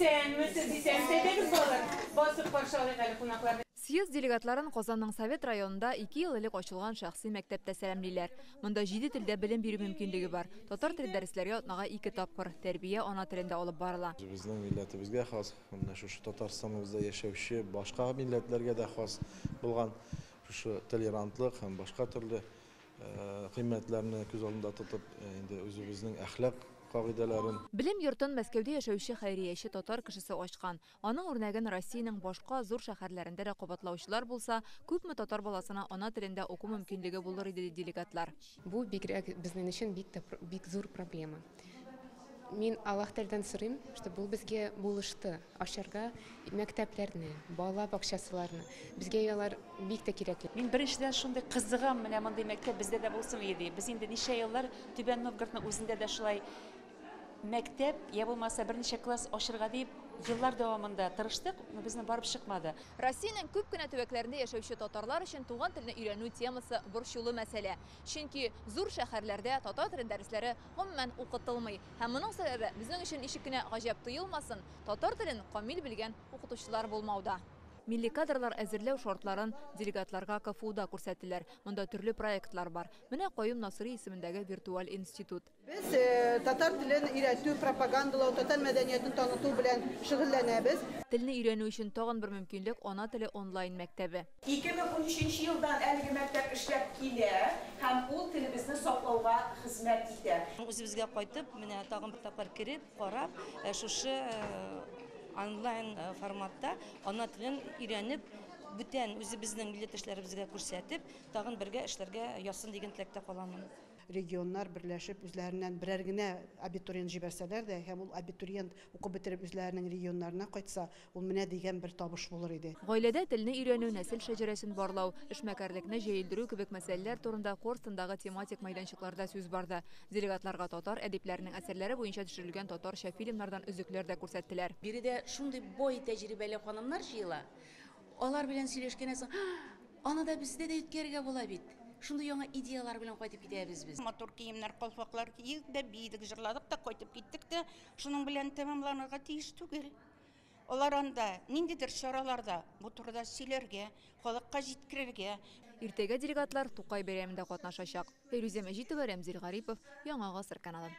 Исәнмесез, исәнмесез. Әйдәгез, балалар, басып каршы алыйк әле кунакларны. Съезд делегатларын Казанның Совет районында 2 ел элек ачылган шәхси мәктәптә сәламлиләр. Монда җиде телдә белем бирү мөмкинлеге бар. Татар теле дәресләре атнага ике тапкыр, тәрбия ана телендә алып барыла. Үзебезнең милләтебезгә хас, менә шушы Татарстаныбызда яшәүче башка милләтләргә дә хас булган шушы толерантлык һәм башка төрле кыйммәтләрне күз алдында тотып, инде үзебезнең әхлак кагыйдәләрен. Белем йортын Мәскәүдә яшәүче хәйрияче татар кешесе ачкан. Аның үрнәген Россиянең башка зур шәһәрләрендә дә кабатлаучылар булса, күпме татар баласына ана телендә уку мөмкинлеге булыр иде, ди делегатлар. Бу бигрәк безнең өчен бик тә бик зур проблема. Мин Аллаһ Тәгаләдән сорыйм, чтобы ул безгә булышты ачарга мәктәпләрне, бала бакчасыларны. Безгә алар бик тә кирәкле. Мин беренчедән шундый кызыгам, менә мондый мәктәп бездә дә булсын иде. Без инде ничә еллар Түбән Новгородның үзендә дә шулай мәктәп, я булмаса берничә класс ачырга дип еллар дәвамында тырыштык, но безнең барып чыкмады. Россиянең күп кенә төбәкләрендә яшәүче татарлар өчен туган телне өйрәнү темасы борчулы мәсьәлә. Чөнки зур шәһәрләрдә татар теле дәресләре гомумән укытылмый. Һәм моның сәбәбе, безнең өчен ничек кенә гаҗәп тоелмасын, татар телен камил белгән укытучылар булмауда. Милли кадрлар әзерләү шартларын делегатларга КФУда күрсәттеләр. Монда төрле проектлар бар. Менә Каюм Насыйри исемендәге виртуаль институт. Без татар телен өйрәтү, пропагандалау, татар мәдәниятен таныту белән шөгыльләнәбез. Телне өйрәнү өчен тагын бер мөмкинлек ана теле онлайн мәктәбе. 2013 елдан әлеге мәктәп эшләп килә һәм ул телебезне саклауга хезмәт итә. Үзебезгә кайтып, менә тагын бер тапкыр кереп, карап, шушы онлайн форматта ана телен өйрәнеп, бүтән үзебезнең милләттәшләребезгә күрсәтеп, тагын бергә эшләргә язсын дигән теләктә каламын. Регионнар берләшеп үзләреннән берәр генә абитуриент җибәрсәләр дә, һәм ул абитуриент укып бетереп үзләренең регионнарына кайтса, ул менә дигән бер табыш булыр иде. Гаиләдә телне өйрәнү, нәсел шәҗәрәсен барлау, эшмәкәрлекне җәелдерү кебек мәсьәләләр турында Корстондагы тематик мәйданчыкларда сүз барды. Делегатларга татар әдипләренең әсәрләре буенча төшерелгән татарча фильмнардан өзекләр дә күрсәттеләр. Биредә шундый бай тәҗрибәле ханымнар җыела. Алар белән сөйләшкәннән соң, аны да бездә дә үткәрергә була бит. Шундый яңа идеялар белән кайтып китәбез без. Матур киемнәр, калфаклар киек дә, биедек, җырладык та, кайтып киттек тә, шуның белән тәмамланырга тиеш түгел. Алар анда ниндидер чараларда бу турыда сөйләргә, халыкка җиткерергә. Иртәгә делегатлар Тукай бәйрәмендә катнашачак. Фәйрүзә Мәҗитова, Рәмзил Гарипов, Яңа Гасыр каналы.